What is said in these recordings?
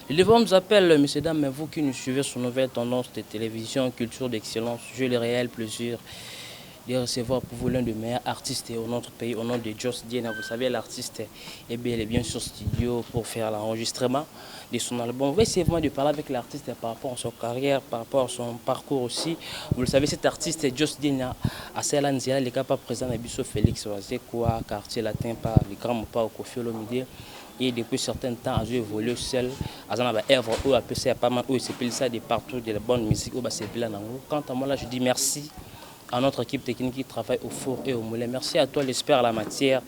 Le devoir nous appelle, messieurs, dames, mais vous qui nous suivez sur Nouvelle Tendance de télévision, culture d'excellence, j'ai le réel plaisir de recevoir pour vous l'un des meilleurs artistes au notre pays, au nom de Jos Diena. Vous savez, l'artiste est bel et bien sur studio pour faire l'enregistrement de son album. On va essayer vraiment de parler avec l'artiste par rapport à son carrière, par rapport à son parcours aussi. Vous le savez, cet artiste Jos Diena, à Nzia, le cas pas présent na biso Félix Wazekwa, Quartier Latin par le grand Mopao Koffi Olomide. Et depuis certain temps, a évolué seul, aza na ba œuvre oyo apesa ya pas mal, oyo esepelisa de partout, de la bonne musique oyo basepela nango. Quant à moi là, je dis merci à notre équipe technique qui travaille au four et au moulin. Merci à toi, l'expert à la matière,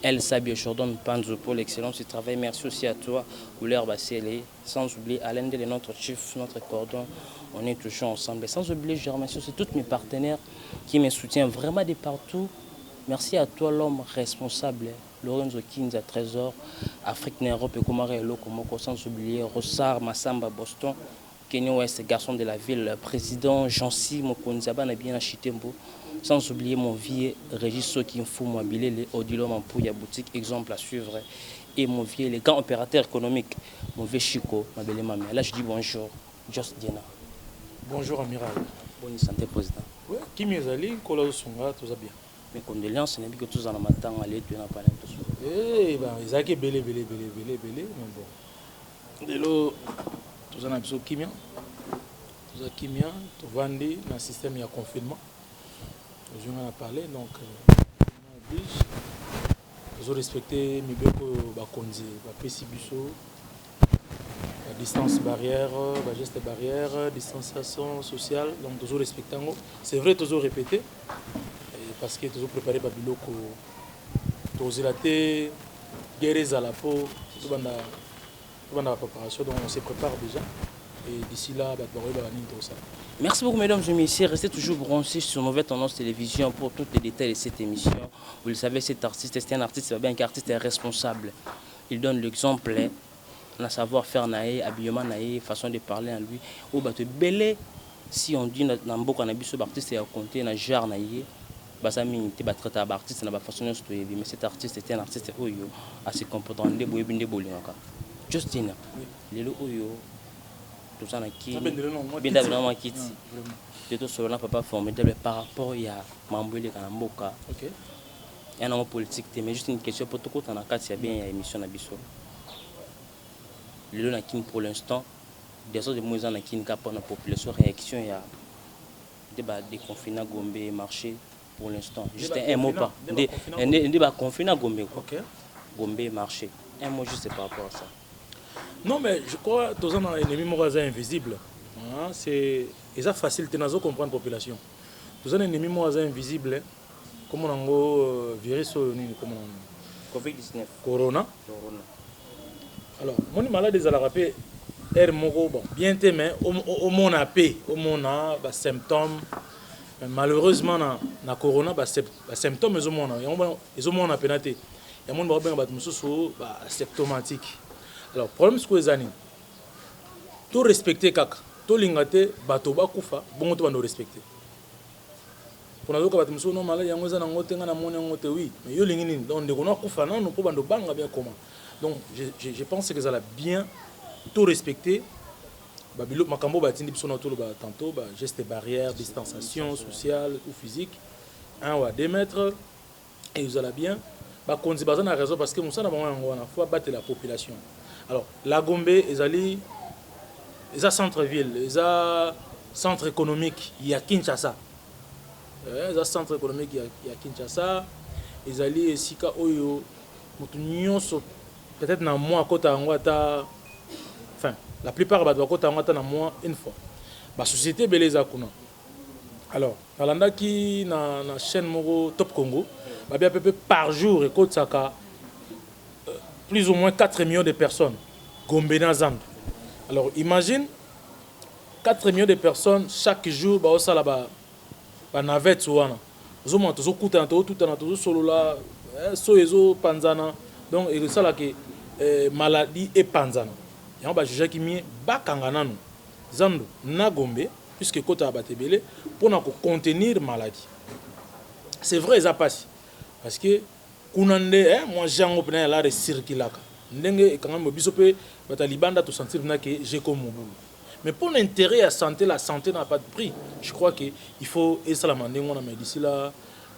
El Sabio Jordan Panzo, pour l'excellence du travail. Merci aussi à toi, Ouleur Bassele. Sans oublier Alain Dele, notre chef, notre cordon. On est toujours ensemble. Et sans oublier, je remercie aussi tous mes partenaires qui me soutiennent vraiment de partout. Merci à toi, l'homme responsable, Lorenzo Kinza Trésor, Afrique, Europe et Komare Eloko Moko. Sans oublier Rossard Massamba Boston, Kenny West, garçon de la ville, président Jancy Mokonzaba na bien Chitembo. Sans oublier mon vieux Régis Soki Mfumu Bilele, Odilo Mampouya boutique, exemple à suivre. Et mon vieux, le grand opérateur économique, mon vieux Chico, ma belle mamie. Là, je dis bonjour, Jos Diena. Bonjour, amiral. Bonne santé, président. Ouais, Kimi ezali, Nkolo azosunga, toza bien. Mes condoléances, nayebi ke tozala na matanga ale toye na palin toso. Eh, ben, ezalaki ebele ebele ebele ebele ebele, mais bon. Lelo toza na biso kimia. Toza kimia, tovandi na système ya confinement. Ozwi nga na parler, donc oblige. Tozo respecter mibeko oyo bakonzi bapesi biso. La distance barrière, ba geste barrière, distanciation sociale, donc tozo respecter yango. C'est vrai, tozo répéter parce que tozo préparer ba biloko, tozela te guerre ezala po tobanda ba préparation, donc on se prépare déjà et d'ici là bato bakoyeba nini tokosala. Merci beaucoup, mesdames et messieurs. Restez toujours branchés sur Nouvelle Tendance Télévision pour tous les détails de cette émission. Vous le savez, cet artiste, c'est un artiste, bien qu'artiste est responsable. Il donne l'exemple, na savoir-faire na ye, habillement na ye, façon de parler en lui. Oyo bato ebele, si on dit na mboka na biso artiste ya compter na genre na ye, baza mingi te, batraita ba artiste na ba façon nyonso toyebi. Mais cet artiste est un artiste oyo ase comportant nde boyebi nde bolingaka. Justin, lelo oyo toza na kini benda bena mwa kiti te, tosolola na papa formidable par rapport ya mambo eleka na mboka. Ya nango politique te, mais juste une question po tokota na kati ya bien ya émission na biso. Lelo na Kini, pour l'instant désordre mo eza na Kini kaka mpona population, réaction ya nde badéconfina Gombe marché. Pour l'instant, juste un mot pas nde nde baconfina Gombe quoi. Gombe marché, un mot juste par rapport à ça. Non, mais je crois toza na ennemi moko aza invisible, hein, c'est eza facile te, nazo comprendre population. Toza na ennemi moko aza invisible, komona yango virus oyo nini, komona yango? Covid-19. Corona. Corona. Alors moni malade ezalaka mpe aire moko bon bien te, mais omona mpe omona basymptôme. Malheureusement na corona basymptôme ezomona yango, ezomona mpena te. Yango bakobenga bato mosusu basymptomatique. Alors problème sikoyo eza nini? To respecte kaka, tolinga te bato bakufa bongo, to bando respecte. Mpona yoka bato mosusu, no maladi yango eza nango te, ngai namoni yango te. Oui, mais yo olingi nini? Donc ndeko no akufa nano mpo bando banga bien comment? Donc je pense que ezala bien to respecter babilo makambo batindi biso na toloba tantôt, ba geste barrière, distanciation sociale ou physique, 1 ou à 2 mètres, et ezala bien. Bakonzi baza na raison parce que mosala bango yango wana, faut babatela population. Alors la Gombe ezali, eza centre ville, eza centre économique ya Kinshasa, eza centre économique ya Kinshasa. Ezali esika oyo moto nyonso peut-être na mois akota yango ata, enfin la plupart bato bakota yango ata na mois une fois. Basociété ebele eza kuna. Alors nalandaki na chaîne moko, Top Congo, babia pepe par jour ekotisaka plus ou moins 4 millions de personnes Gombe na zando. Alors imagine 4 millions de personnes chaque jour baosala banavette wana. Ozomona tozokutana, tozotutana, tozosolola, so ezopanzana, donc esalaka maladie epanzana. Yango bajugeaki mie bakanga nanu zando na Gombe puisque ekotaka bato ebele mpona kocontenir maladie. C'est vrai, eza mpasi parce que kuna nde mwa jango mpena ya lare ecirculaka. Ndenge ekangami, biso mpe bato ya libanda tosentir mpenza ke jeu ko mobulu. Mais pour l'intérêt ya santé, la santé n'a pas de prix. Je crois que il faut esalama ndenge wana, mais d'ici là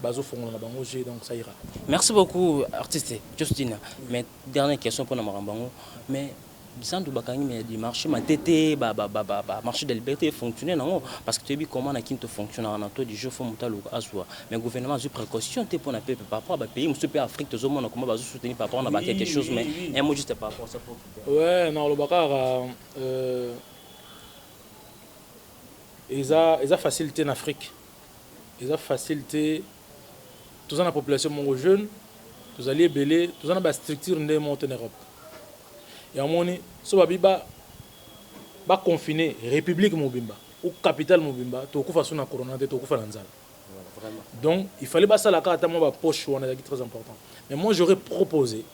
bazofongola na bango jeu, donc ça ira. Merci beaucoup, artiste Justina. Mais dernière question mpona makambo yango, mais zandu bakangi, mais du marché Matete, ba marché de liberté fonctionner nango, parce que toyebi comment na kini tofonctionnaka na to du jour, faut moto aluka azwa. Mais gouvernement azwi précaution te mpona pepe par rapport à bapays mosusu mpe Afrique. Tozomona comment bazosoutenir par rapport na ba quelque chose, mais un mot juste par rapport à ça pour Ouais, naloba kaka eza facile te na Afrique, eza facile te. Toza na population moko jeune, tozali ebele, toza na bastructure nde moko te na Europe. Yamoni so babi baconfine république mobimba ou capitale mobimba, tokufa so na corona te, tokufa na nzala. Donc il fallait basala kaka ata mwa bapoche wana, ezalaki très important. Mais moi, j'aurais proposé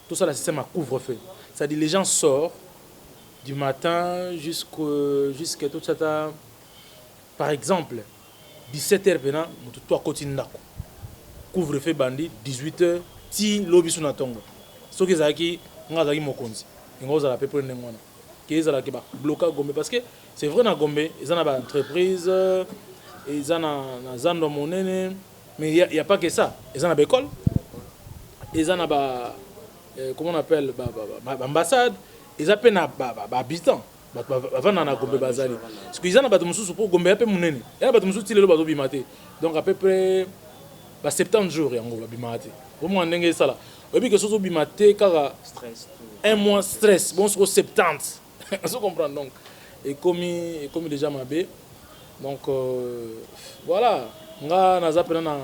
tout ça, le système à couvre-feu, c'est-à-dire les gens sortent du matin jusqu'à tout ça. Par exemple 17 heures pena, moto to akoti ndako, couvre-feu bandi 18 heures ti lobi so na ntongo. Soki ezalaki nga azalaki mokonzi, yango ozala mpe mpo ndenge wana ke ezalaki babloka Gombe, parce que c'est vrai, na Gombe eza na baentreprise, eza na zando monene, mais y a pas que ça. Eza na baécole, eza na ba comment on appelle, baambassade, eza mpe na bahabitant, bato bavanda na Gombe bazali. Parce que eza na bato mosusu, mpo Gombe ya mpe monene, eza na bato mosusu ti lelo bazobima te. Donc à peu près ba 70 jours yango babimaka te. Omona ndenge esala, oyebi ke soki ozobima te kaka un mois, stress. Bon, soko 70, ozo comprendre. Donc ekomi déjà mabe. Donc voilà, nga naza mpena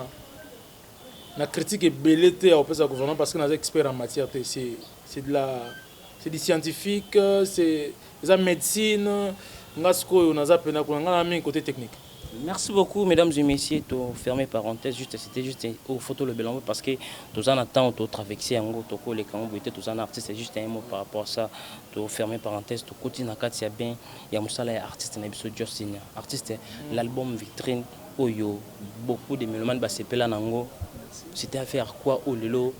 na critique ebele te ya kopesa gouvernement, parce que naza expert en matière te. C'est du scientifique, c'est eza médecine. Nga sikoyo naza mpena kuna, nga na mingi côté technique. Merci beaucoup, mesdames et messieurs. To fermer parenthèse, juste, c'était juste au photo le bilan, parce que tous en attend, to traverser en gros, to les camps, tous en artiste, c'est juste un mot par rapport à ça. To fermer parenthèse, to continue na kati ya bien, ya musala ya artiste na biso Justin. Artiste, l'album Vitrine oyo beaucoup de mélomanes basepela nango. C'était à faire quoi au lelo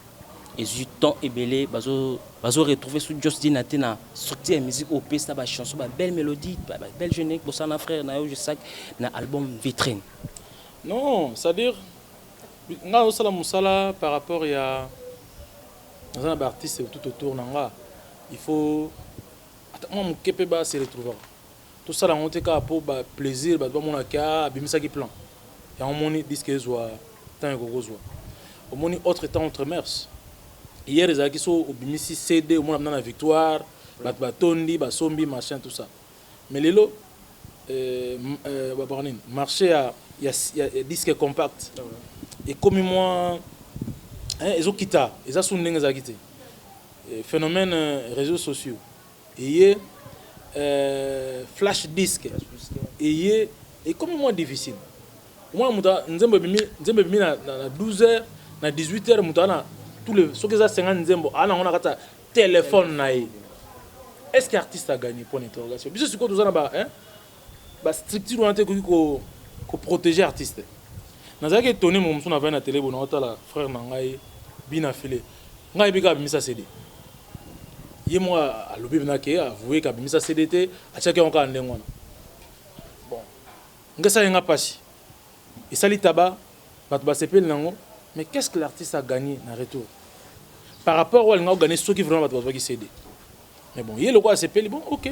ezwi temps ebele bazo retrouver su Justin te na structure ya musique opesa bachanson, babelle mélodie, babelle générique bosala na frère na yo Jesac na album Vitrine? Non, c'est à dire nga osala mosala par rapport ya naza na baartiste tout autour na nga. Il faut ata mwa moke mpe base retrouvaka. Tosala yango te kaka mpo baplaisir, bato bamonaki abimisaki plan yango. Moni disque ezwa temps ekokozwa, omoni autre temps, autre mœurs. Hier ezalaki so obimisi CD, omona mna na victoire, bato batondi, basombi, machin, tout ça. Mais lelo babaka nini, marché ya disque compact ekomi mwa ezokita, eza su ndenge ezalaki te. Phénomène réseaux sociaux eye, flash disque eye, ekomi mwa difficile. Omona moto, nzembo ebimi na 12 heures, na 18 heures moto ana tous les, soki eza 50 nzembo, aa nango na kati ya telefone na ye. Est ce que artiste a gagné? Point d'interrogation. Biso sikoyo toza na ba, hein, bastructure wana te ekoki koprotéger artiste. Nazalaki étonné, mo mosusu navai na télé bona, otala frère na ngai Bina File, ngai yebi kaka abimisa CD. Ye moko alobi mpena ke avoue ke abimisa CD te, atiaki yango kaka ndenge wana. Bon, nga esali nga mpasi, esali taba, bato basepeli nango, mais qu'est ce que l'artiste a gagné na retour par rapport oyo alinga ogagner soki vraiment bato bazwaki CD? Mais bon, ye lokola asepeli, bon, ok,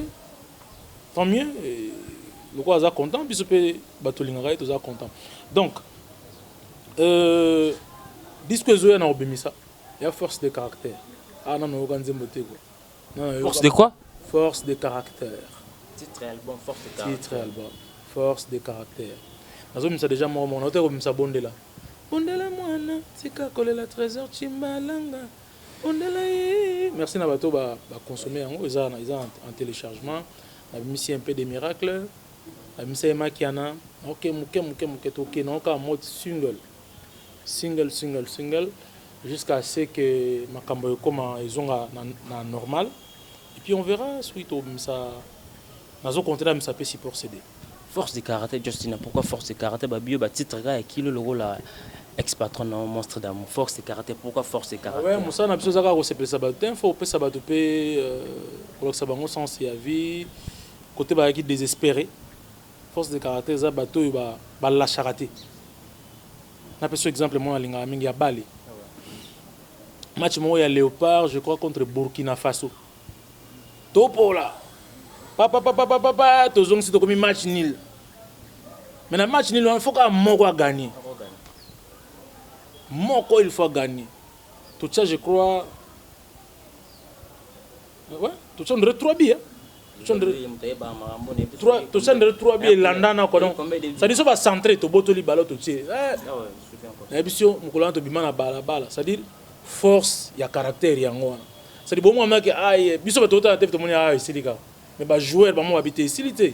tant mieux. Lokola aza content, biso mpe bato olingaka ye toza content. Donc disque ezoya na kobimisa ya Force de caractère. Ah, nano oyoka nzembo te quoi. Force de quoi? Force de caractère. Titre album Force de caractère. Titre album Force de caractère. Nazobimisa déjà moko moko, naote kobimisa Bondela, Bondela mwana, tika kolela, Trésor Chimbalanga, bondela ye. Merci na bato baconsommer yango, eza en téléchargement. Nabimisi un peu de miracle, nabimisa ye Makiana. Ok, moke moke moke toke naoka mode single, single, single, single, jusqu'à ce que makambo ekoma ezonga na normal, et puis on verra soki tobimisa. Nazocompter nabimisa mpe support CD. Force de caractère, Justin, pourquoi Force de caractère? Babio batitre kaka ya kilo lokola Ex patron na Monstre d'amour, force et caractère. Pourquoi force et caractère? Ouais, mosala na biso eza kaka kosepelisa bato te, faut kopesa bato mpe kolakisa bango sens ya vie. Côté bazalaki désespéré, force de caractère eza bato oyo balâchaka te. Napesa exemple moko nalingaka mingi ya bale, match moko ya Léopard, je crois, contre Burkina Faso. Topola papapapapapa, tozongisi, tokomi match nul. Mais na match nul wana, faut kaka moko agagner, moko il faut gagner. Totia, je crois, ouais, totia ondire 3 buts, hein. Totia ondire 3 buts elandana quoi. Donc c'est-à-dire so bacentre, tobotoli balo, totie. Nayebi so mokolo wana tobima na balabala, c'est-à-dire force ya caractère yango wana. C'est-à-dire bomwamaki ay biso bato otala te, tomoni aya esili kaka, mais bajoueur bango babi te, esili te,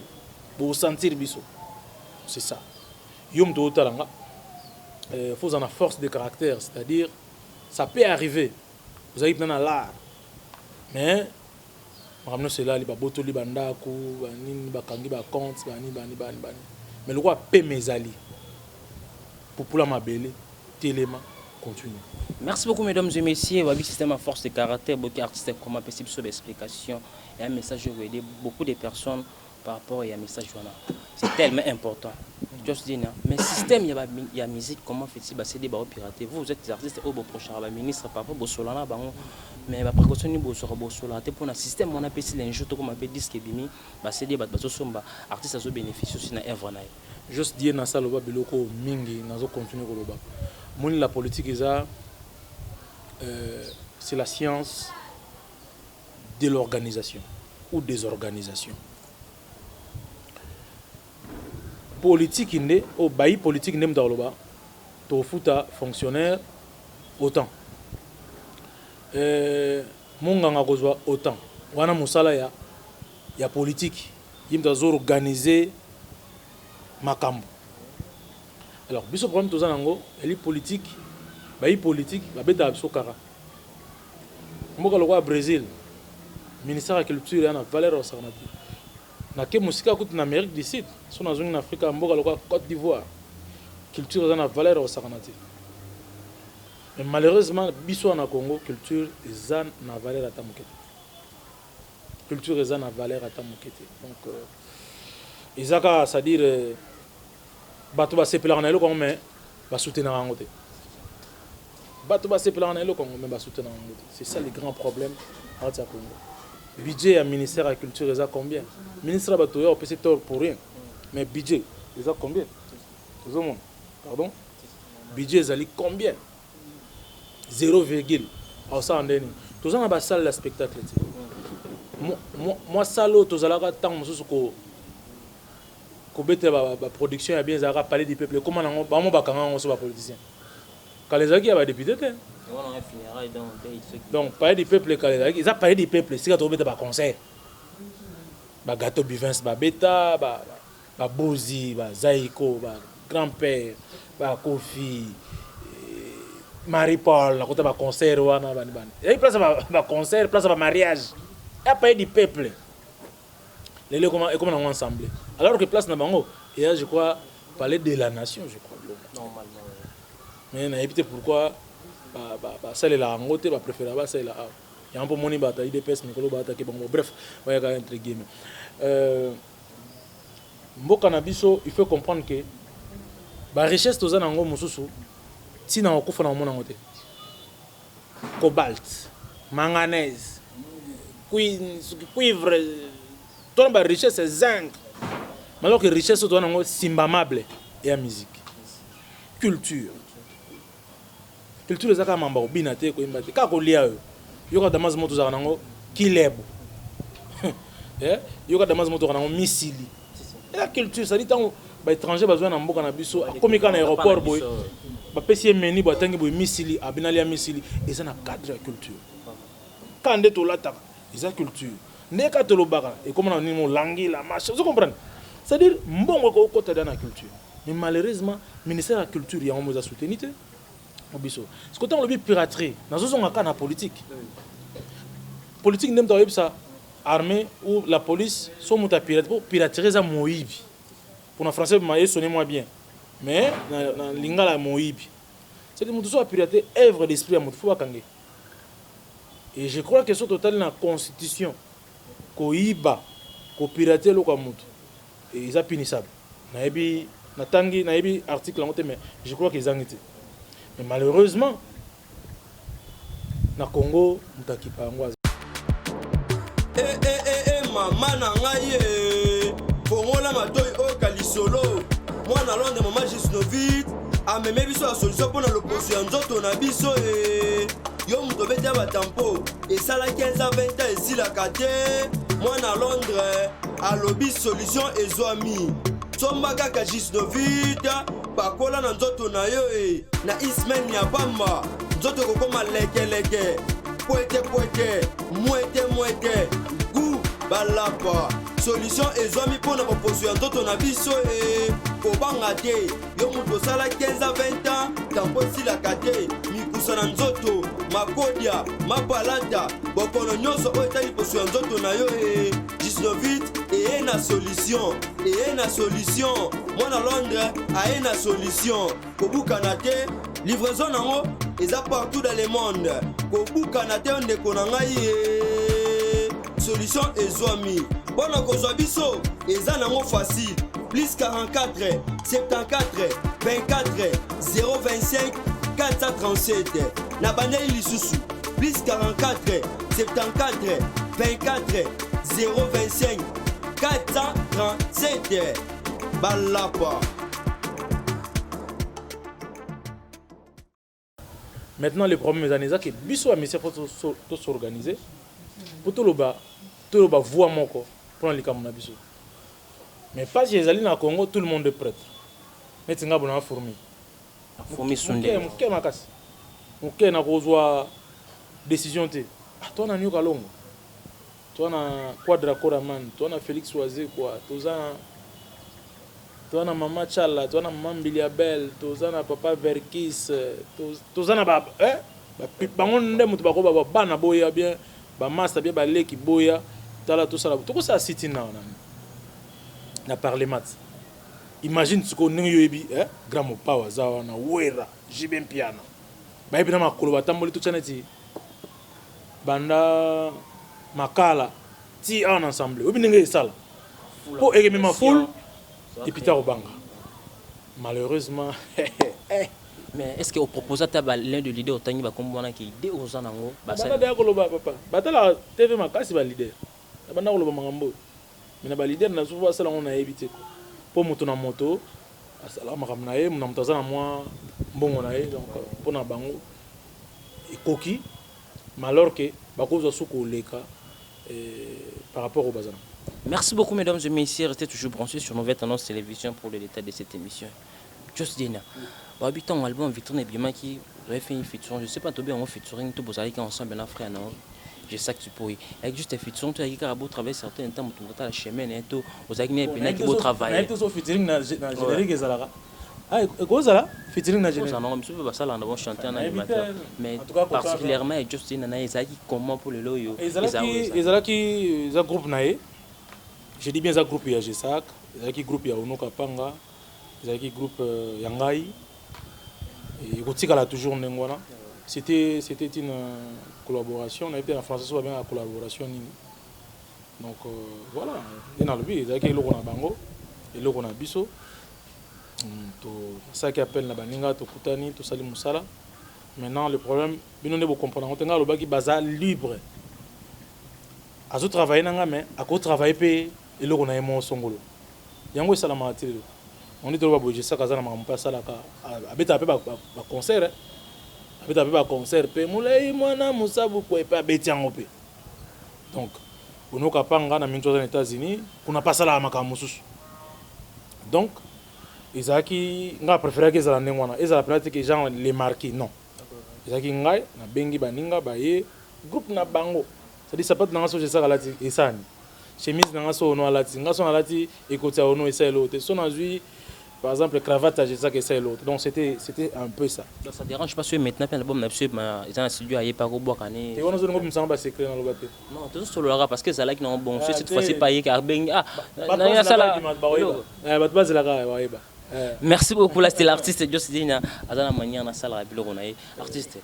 bosentir biso. C'est ça, yo moto otala nga, faut na force de caractère. C'est-à-dire ça peut arriver ozalaki mpena na l'art, mais makambo nyonso elali, babotoli bandako, banini, bakangi bacompte, banini, bani bani bani, mais lokola pema ezali pupula mabele, telema, continue. Merci beaucoup, mesdames et messieurs. Wabi système à force de caractère, beaucoup artistes, comment possible sur l'explication et un message va aider beaucoup de personnes par rapport à un message. C'est tellement important. Just dire, mais système, il y a musique, comment fait-il, bah, c'est des pirater. Vous, vous êtes des artistes, au prochain ministre, par rapport au Solana, mais bah, précaution, ni bo sola, pour le système, on appelle un jour, comme appelle disque bimi, bah, c'est des bah, bah, artistes à bénéficier aussi na œuvre na. Juste dire na saloba biloko mingi, nazo continuer koloba. Moni, la politique eza c'est la science de l'organisation ou des organisations. Politique nde oyo bayi politique nde moto akoloba tofuta fonctionnaire autant, monganga kozwa autant. Wana mosala ya politique, ye moto azoorganize makambo. Alors biso problème toza nango eli politique, bayi politique babetaka biso kaka. Mboka lokola Brésil, ministère ya culture ya na valeur osakana te. Nake mosika kutu na Amérique du Sud, so nazongi na Afrika, mboka lokola Côte d'Ivoire, culture eza na valeur osakana te. Mais malheureusement biso wana na Congo, culture eza na valeur ata moke te, culture eza na valeur ata moke te. Donc eza kaka, c'est-à-dire bato basepelaka na eloko yango, mais basoutenaka yango te. Bato basepelaka na eloko yango, mais basoutenaka yango te. C'est ça le grand problème na kati ya Congo. Budget ya ministère ya culture eza combien? Ministre ya bato oyo opesi tort pour rien, mais budget eza combien? Ozomona, pardon, budget ezali combien? 0 virgule aosala ndeni. Toza na basale ya spectacle te. Mwa sale oyo tozalaka ntango mosusu kobetela baproduction ya bien ezalaka Palais du Peuple. Ekóma nango bango bakanga yango so bapoliticien. Kala ezalaki ya badéputé te. Donc Palais du Peuple kala ezalaki, eza Palais du Peuple esika tokobeta baconcert, bagato bivins babeta, babozi, bazaiko, bagrand père, bakofi, Marie Paul nakota baconcert wana, bani bani. Ezalaki place ya baconcert, place ya bamariage ya Palais du Peuple. Lelo ekoma nango ensemble, alors que place na bango eya, je crois, Palais de la Nation, je crois. Normalement. Mais nayebi te pourquoi basalelaka yango te, bapréféra basalela awa yango mpo moni bato ya UDPS mikolo baatake bango. Bref, bayaka entre guillemets. Mboka na biso, il faut comprendre que barichesse toza nango mosusu, ntina kokufa na komona yango te: cobalt, manganèse, cuivre, tona barichesse, zinc. Alors que richesse oyo toza nango simbamable eya musique, culture. Culture eza kaka mamba kobina te, koyemba te, kaka kolia. Oyo yoka damas mo tozalaka nango kilebo, yoka damas mo tozalaka nango misili, eza culture. C'est-à-dire ntango baétranger bazwa na mboka na biso, akomi kaka na aéroport boye, bapesi ye menu boye, atangi boye misili, abinali ya misili, eza na cadre ya culture. Kaka nde tolataka eza culture, nde kaka tolobaka ekóma na nini, molangi la marche, ozo comprendre. C'est-à-dire mbongo ekokota da na culture, mais malheureusement ministère ya culture yango mo eza soutenu te biso. Siko ntango olobi piraterie, nazozonga kaka na politique. Politique nde moto akoyebisa armée ou la police so moto apirate, po piraterie eza moyibi. Mpona français esonne moins bien, mais na lingala ya moyibi. C'est moto so apirate œuvre d'esprit ya moto, fo bakange. Et je crois que so totali na constitution, koyiba, kopirate eloko ya moto eza punissable. Nayebi, natangi, nayebi article yango te, mais je crois que ezangi te. Mais malheureusement, na Congo, moto akipa yango aza. Eh, eh, eh, eh, mama na ngai ye, fongola matoi, oyoka lisolo. Mwana Londres, mama Gisnovit ameme biso ya solution mpo na loposo ya nzoto na biso. E yo moto obeti ya batampo esala 15 a 20 ans, esilaka te. Mwana Londres alobi solution ezwami. Somba kaka Gisnovit, pakola na nzoto na yo. E na ismaine ya pamba, nzoto ekokoma lekeleke, pwete pwete, mwete mwete, gu balapa. Solution ezwami mpo na baposo ya nzoto na biso. E kobanga te, yo moto osala 15 a 20 ans, tampo esilaka te, mikusa na nzoto, makodia, mapalata, bokono nyonso oyo etali poso ya nzoto na yo, e Gisnovit eye na solution, eye na solution. Mwana Londres aye na solution. Kobukana te, livraison nango eza partout dans le monde. Kobukana te, ndeko na ngai ye, solution ezwami. Mpo na kozwa biso eza nango facile: plus 44 74 24 025 437. Na bandeli lisusu: plus 44 74 24 025 437. Balapa. Maintenant, le problème ezali, eza ke biso bamusicien, fo tos'organiser mpo toloba voix moko mpona likambo na biso. Mais pasi ezali na Congo, tout le monde est prêtre. Neti nga bona fourmi. Fourmi sunde. Moke makasi, moke na kozwa décision te. Ah, to na Nyoka Longo, to na Quadra Koraman, to na Félix Wazekwa, toza na, toza na mama Chala, toza na mama Mbilia Bel, toza na papa Verkis, toza na ba, eh? Bango nde moto bakoba bana boya bien, bamasta bien, baleki boya. Tala, tosala, tokosala sit-in na parlement. Imagine sikoyo ndenge yo oyebi, eh? Grand Mopao aza wana, Wera, JB Mpiana, bayebi na makolo batamboli, totya neti banda Makala ti awa na ensemble. Oyebi ndenge esala mpo ekemema foule epita kobanga, malheureusement. Mais est ce que opropose ata l'un de leader otangi bakombo wana ke idée oza nango? Banda deya koloba, papa, batalaka TV makasi, baleader. Banda koloba makambo oyo, mais na baleader na biso basala yango, nayebi te, mpo moto na moto asalaka makambo na ye, na moto aza na mwa mbongo na ye. Donc mpo na bango ekoki, mais alors ke bakozwa su koleka par rapport au bazana. Merci beaucoup, mesdames et messieurs. Restez toujours branchés sur Nouvelle Tendance Télévision pour le détail de cette émission. Jos Dena. Babi ton album Vitrine ebimaki, vous avez fait une featuring, je sais pas, tobi en featuring, tout vous avez ensemble na frère non. Je sais que tu pourrais. Avec juste featuring, tu as dit beau travailler certains temps, tu vas la chemin et tout, vous avez bien qui beau travailler. Na to featuring na générique ezalaka. Ah, ekozala featuring na générique. Non, monsieur basala na bon chanteur na animateur. Mais particulièrement Jos Dena na ezalaki comment pour le loyo? Ezalaki, eza groupe na ye. Je dis bien, eza groupe ya Gesac, ezalaki groupe ya Onoka Panga, ezalaki groupe ya ngai, ekotikala toujours ndenge wana. C'était une collaboration, nayebi te na français so babengaka collaboration nini. Donc voilà, nde nalobi, ezalaki eloko na bango, eloko na biso. Tosalaki appel na baninga, tokutani, tosali mosala. Maintenant, le problème, bino nde bocomprendre yango te. Ngai alobaki baza libre, azotravaille na nga, mais akotravaille mpe eloko na ye moko songolo. Yango esalamaka te lelo. Ondi toloba boye, Jesaka aza na makambo mpe asalaka, abetaka mpe baconcert, abetaka mpe baconcert mpe molai mwana mosabu kwe mpe abeti yango mpe. Donc Onoka Panga na mingi aza na États-Unis kuna mpe asalaka makambo mosusu. Donc ezalaki, ngai préféraki ezala ndenge wana, ezala mpena te ke genre les marquis, non. Ezalaki ngai nabengi baninga, baye, groupe na bango. C'est-à-dire sapatu na nga so Jesaka alati, esani chemise na nga so Ono alati, nga so nalati ekoti ya Ono, esa eloko te. So nazwi par exemple cravate ya Jesaka, esa eloko te. Donc c'était un peu ça. Donc ça dérange pas soki maintenant mpe album na biso eza na studio, ayepa kobwaka ne? Te, wana ozolinga obimisanga basecret, naloba te. Non, tozosololaka parce que ezalaki nango bon. So cette fois-ci pa ye abengi, ah. Bato bazelaka, bayeba. Merci beaucoup. Là, c'était l'artiste Jos Dina. Aza na manière na sala biloko na ye. Artiste.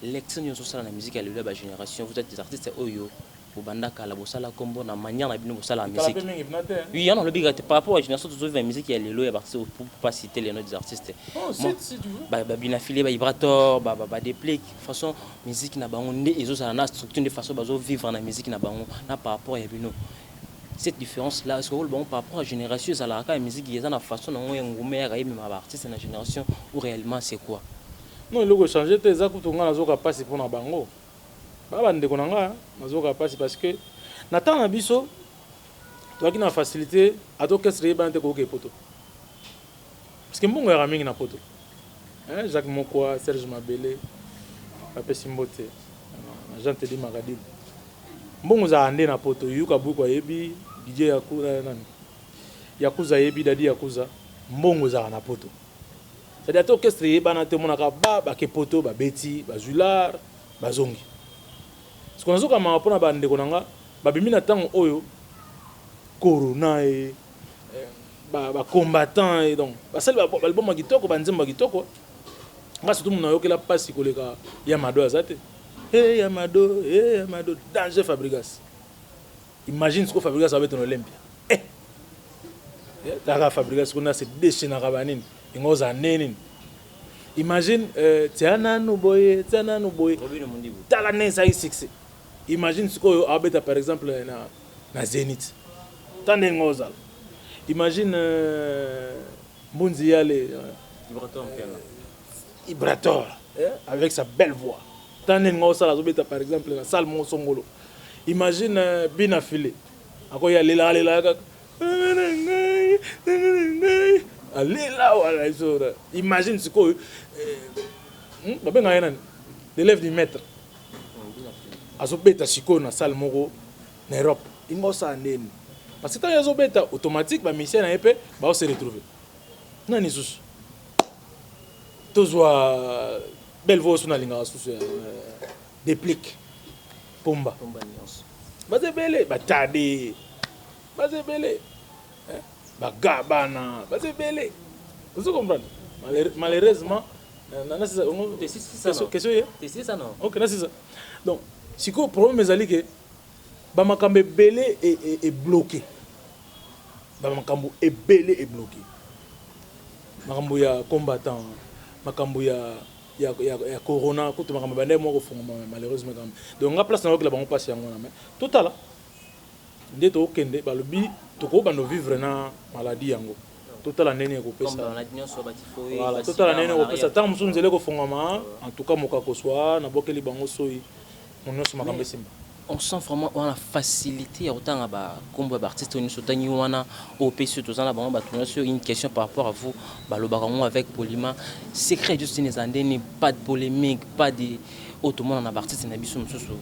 Lecture nyonso osala na musique ya lelo ya bagénération. Vous êtes des artistes oyo bobanda kala, bosala kombo na manière na bino, bosala Kala musique. mpe mingi mpena te, hein. Oui, yana olobi kaka te par rapport à génération tozovivre musique ya lelo ya baartiste, pour pas citer les noms des artistes. Oh, si, si tu veux. Babinafile, baibrator, badeplique, façon musique na bango nde ezozala na structure, nde façon bazovivre na musique na bango na par rapport ya bino, cette différence là, est-ce que bango par rapport à génération ezalaka kaka musique eza na façon nango ya ngume yaka yebima baartiste na génération ou réellement c'est quoi? Non, eloko echange te. Eza kutu ngai nazoka mpasi mpo na bango, baa bandeko na ngai. Nazoka mpasi parce que na ntango na biso toyaki na facilité, ata orchestre eyebana te, koyoka epoto, parce que mbongo yaka mingi na poto. Hein, Jacques Mokwa, Serge Mabele, bapesi mbote na Jean Tedi Makadilu. Mbongo ezalaka nde na poto. Yuka Buku ayebi, DJ nani, Yakuza ayebi, Dadi Yakuza. Mbongo ezalaka na poto, c'est-à-dire ata orchestre eyebana te, omonaka ba bake poto, babeti, bazwi lar, bazongi. Siko nazokamaka mpona bandeko na nga babimi na ntango oyo corona e bacombattant e, donc basali baalbum ya kitoko, banzembo ya kitoko. Nga surtout moto nayokela mpasi koleka ya Mado aza te. E ya Mado, e ya Mado, danger. Fabrigas, imagine siko Fabrigas abeta na Olympia. Eh, taka Fabrigas kuna se déchaînaka banini, yango ozala nde nini? Imagine tia nanu boye, tia nanu boye. Robino Mundibu. Tala ndenge esalaki succès. Imagine sikoyo abeta par exemple na Zénith, ta ndenge ozala. Imagine Mbunzi Yale, Ibrator Mpiana. Ibrator, eh, avec sa belle voix, ta ndenge osala, azobeta par exemple na salle moko songolo. Imagine Bina File akoya, alelaka alelaka kaka, alela wana so. Imagine sikoyo babengaka ye nani, l'élève du maître, azobeta sikoyo na salle moko na Europe, inga osala ndeni? Parce que ntango ye azobeta, automatique bamusicien na ye mpe baose retrouver. Nani lisusu tozwa? Belle voix oso nalingaka susu ya Déplique Pomba. Pomba nyonso. Baza ebele, batade baza ebele, eh, baga bana baza ebele, ozo comprendre. Malheureusement nasisa Te, si, si, ça, non. question ye. Te, c'est ça, non? Ok, nasisa. Donc sikoyo problème ezali ke bamakambo ebele ebloqué, bamakambo ebele ebloqué, makambo ya combattant, makambo ya corona, kutu makambo ebandaki moko kofungama, malheureusement quand même. Donc nga place nayokela bango mpasi yango wana. Mais totala nde tokokende, balobi tokobanda vivre na maladie yango, totala ndenge ekopesa. Comme maladie nyonso, batyphoïde. Voilà, totala ndenge ekopesa. Ntango mosusu nzela ekofungama. En tout cas mokako swa nabokeli bango soi mo nyonso, makambo esimba. On sent vraiment wana facilité ya kotanga bakombo ya baartiste oyo nyonso otangi wana, oyo opesi oyo toza na bango. Bato nyonso, une question par rapport à vous, balobaka yango avec poliment: secret Justin eza ndeni? Pas de polémique, pas de oyo tomona na baartiste na biso mosusu.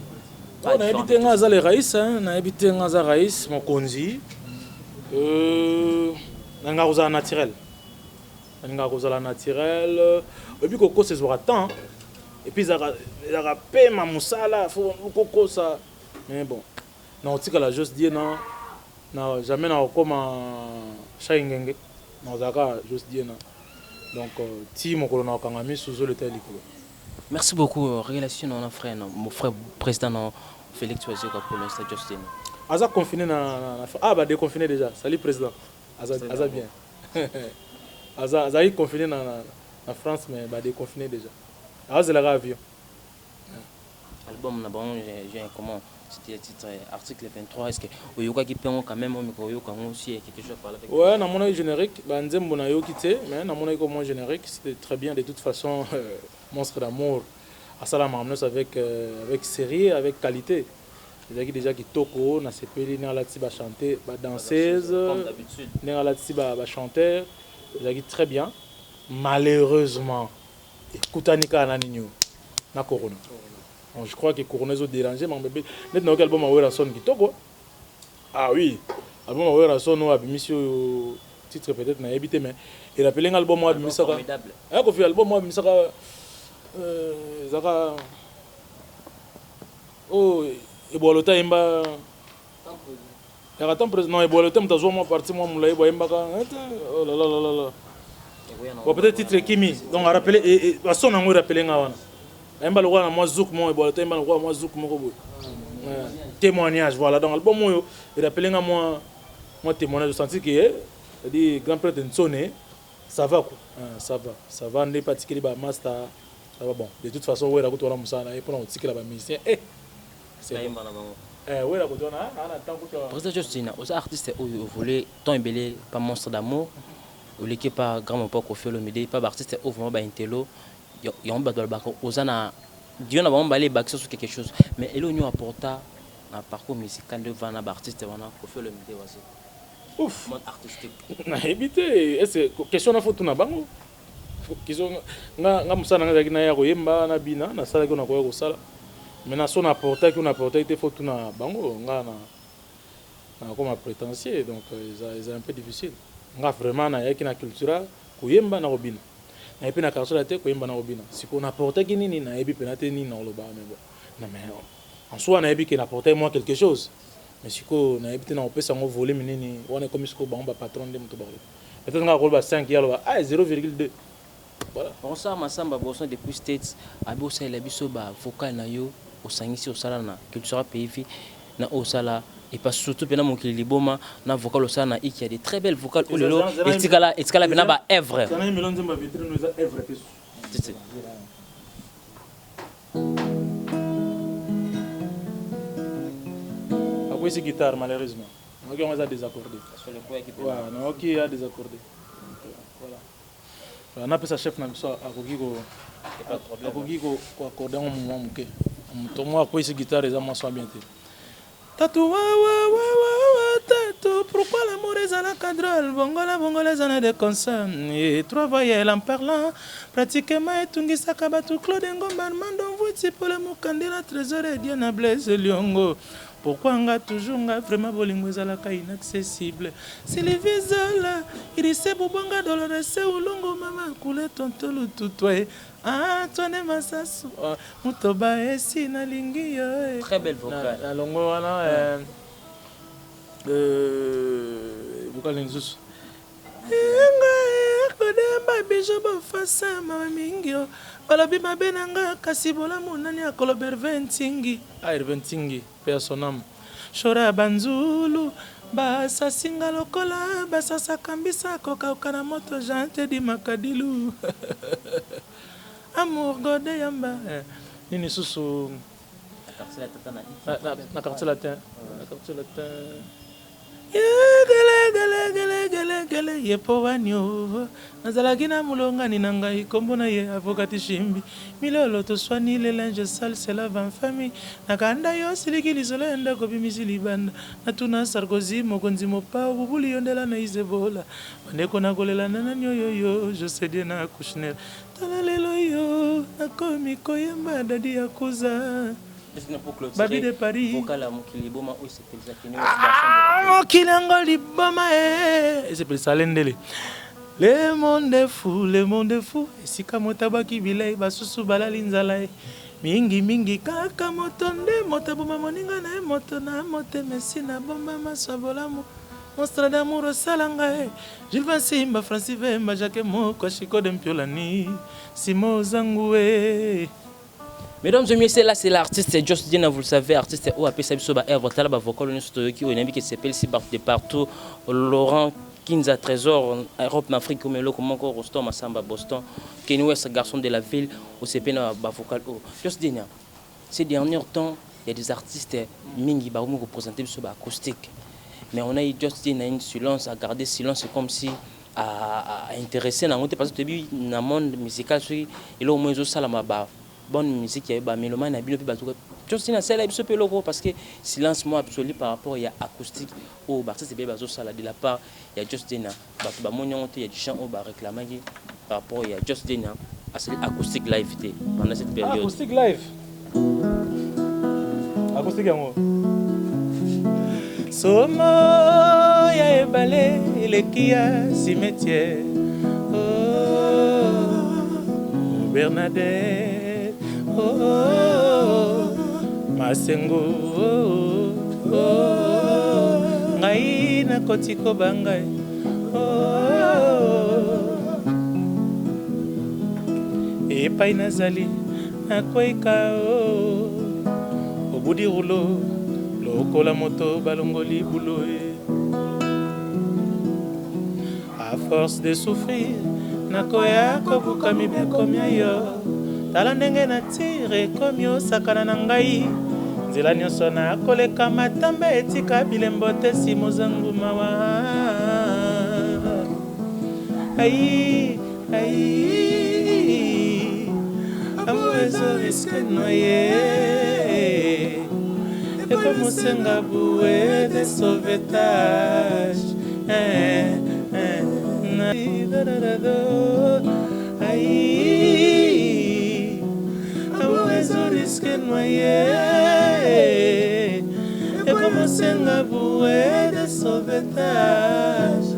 Oh, nayebi te, nga aza le raïs, hein, nayebi te, nga aza raïs mokonzi. Nalingaka kozala naturel, nalingaka kozala naturel. Oyebi, kokosa ezwaka temps, et puis ezalaka pema mosala, faut kokosa. Mais bon, na kotikala Jos Die na jamais na kokoma Shai Ngenge, na kozala kaka Jos Die na. Donc ti mokolo na kokanga miso, ozoleta ya likolo. Merci beaucoup. Relation na frère, non, mon frère président, non, Félix Wazekwa pour l'instant, Justin? Aza confiné na ah, ba déconfiné déjà. Salut président, aza bien. Aza azalaki confiné na France, mais ba déconfiné déjà, azelaka avion. Album na bango, comment c'était le titre, article 23, est-ce que oyokaki mpe yango quand même? Omeka oyoka yango aussi, quelque chose à parler avec? Ouais, namonaki générique, banzembo nayoki te, mais namonaki au moins générique, c'était très bien. De toute façon, Monstre d'amour asala makambo nyonso avec série, avec qualité. Ezalaki déjà kitoko, nasepeli ndenge alatisi bachante, badanseuse. Comme d'habitude. Ndenge alatisi bachanteur, ezalaki très bien. Malheureusement ekutani kaka na nini oyo, na corona. Donc, je crois que corona ezodérange makambo ebele. Neti nayoki album ya Werrason kitoko. Ah oui, album ya Werrason oyo abimisi oyo, titre peut-être nayebi te, mais erappeler nga album oyo abimisaka. Formidable. Aya Kofi, album oyo abimisaka, ezalaka oyo Ebwalo te ayemba, yaka tan président. Non, Ebwalo te, moto azwa mwa parti mwa molai, boyembaka. Oh là là là là là. Bon, peut-être titre ekimi, donc arappelé bason yango, erappeler nga wana. Ayemba lokola na mwa zouk moko ebola to ayemba lokola mwa zouk moko boye. Témoignage, voilà. Donc album oyo erappeler nga mwa témoignage, osenti ke, c'est-à-dire, grand prêtre Nsone, ça va quoi. Ah, ça va, ça va. Nde patikeli bamaster, ça va. Bon, de toute façon, Wera kutu wana mosala na ye mpona kotikela bamusicien, eh, c'est bon. Wera kutu wana ana ntango kutu. Président Justina, oza artiste oyo évolue temps ebele pa Monstre d'Amour, oleki pa grand mopao Koffi Olomide, pa baartiste oyo vraiment baintelo yango. Bato balobaka oza na dio na bango bale ebakisa so quelque chose, mais eloko nini apporta na parcours musical nde vana baartiste wana, Koffi Olomide, wazi? Ouf. Monde artistique. Nayebi te, ese question na fo tuna bango. Question nga mosala na nga ezalaki naya koyemba na bina, nasalaki oyo nakoya kosala. Maintenant, so na apportaki oyo na apportaki te, fo tuna bango. Nga na nakoma prétentieux, donc eza un peu difficile. Nga vraiment nayaki na cultura koyemba na kobina, nayebi mpe na quartier te koyemba na kobina. Sikoyo naapportaki nini, nayebi mpena te nini nakoloba. Mais bon, non, mais en soi nayebi ke naapportaki moi quelque chose, mais sikoyo nayebi te nakopesa yango volume nini. Wana ekomi sikoyo bango bapatron nde moto bakoloba. Peut-être nga koloba 5, ye aloba ah 0,2, voilà. Bonsoir Masamba Boson depuis States. Abi osalela biso bavocal na yo osangisi, osala na Cultura Pays na osala epa, surtout mpena Mokili Liboma na vocal osala na Iki ya de très belle vocal oyo lelo etikala mpena baœuvre. Zana melo nzembo ya vitrine eza œuvre te. Tete. Akwesi guitare, malheureusement nayoki yango eza désaccordé. Ouais, nayoki ya désaccordé. Donc, voilà. Voilà, napesa chef na biso, akoki koaccorder yango mwa moke. Moto moko akwesi guitare, eza mwa swa bien te. Tatu wawawawawa, tatu, pourquoi l'amour ezalaka drôle? Bongola bongola eza na de consonne et trois voyelles en parlant pratiquement etungisaka bato. Claude Ngomba, Armando Mvuti, Pole Mokandela, Trésor Ediana, Blaise Liongo. Pourquoi nga toujours nga vraiment bolingo ezalaka inaccessible? Sylvie Zola, Irise Bubonga, Dolores Ulungu, mama Kule, tonto Lututwa, Antoine Masasu, motoba esi nalingi yo. Très belle vocale. Na longo wana, vocal lisusu ngai kodemba bijo bofasa mawa mingi o balobi mabe na nga, kasi bolamu nani akoloba? Herve Ntingi, ah, Herve Ntingi, mpe ya sonam shora banzulu basasinga lokola basasaka mbisa kokauka na moto. Jean Tedi Makadilu, Amour Gode Yamba. Nini susu? Na Quartier Latin, na Quartier Latin, gelegelegelegelegele ye po wani o nazalaki na molongani na ngai, nkombo na ye avokati Shimbi Milolo. Toswani, le linge sale se lave en famille. Nakanda yo siliki lisolo ya ndako bimisi libanda. Natuna Sarkozy, mokonzi mopao bubuli yondela na Isebola. Bandeko nakolela na nani oyoyo? Josedie na Kouchner. Tala lelo yo nakomi koyemba dadi ya kuza Babi de Paris. Mokili yango liboma e esepelisa lendele. Le monde est fou, le monde est fou. Esika moto abwaki bilei, basusu balali nzala ye mingimingi. Kaka moto nde moto aboma moninga na ye, moto na motema esi na bomba maso ya bolamu. Monstre d'Amour osala ngai, Gilvan Simba, Francis Vemba, Jacques Moko, Chico de Mpiolani, Simo Zangue. Mesdames et messieurs, là c'est l'artiste Joss Dina, vous le savez, artiste oyo apesa biso ba œuvre. Tala ba vocal nyonso toyoki oyo nayebi ke sepelisi de partout. Laurent Kinza Trésor, Europe na Afrique, comme eloko moko, Roston Masamba Boston, Kenny West, garçon de la ville, OCP na ba vocal oyo. Joss Dina, ces derniers temps, il y a des artistes mingi ba représenter biso ba acoustique. Mais on a eu Joss Dina une silence, à garder silence comme si à intéresser nango te, parce que toyebi na monde musical soki eloko moko ezosalama, ba bonne musique ya bamélomane na bino mpe bazoka Joss Dina asala biso mpe eloko, parce que silence moko absolu par rapport ya acoustique oyo baartiste ebele bazosala. De la part ya Joss Dina, bato bamoni yango te ya du chant oyo baréclamaki par rapport ya Joss Dina asali acoustique live te pendant cette période. Acoustique live, acoustique yango somo ya ebale eleki ya cimetière. Oh, Bernadette, oh, Masengo, oh, oh, ngai nakoti kobanga. Oh. Epai nazali nakwei KO obudi rulo lokola moto balongoli bulo e. À force de souffrir nakoya kobuka mibeko mia yo. Tala ndenge na tire ekomi osakana na ngai. Nzela nyonso nakoleka matambe etika bilembo te si mozangu mawa. Ai, ai, amour ezo risque noye. Ekomosenga bouée de sauvetage. Eh, eh, na, da, da, da, do. Ai, amour ezo risque noye. Ekomosenga bouée de sauvetage.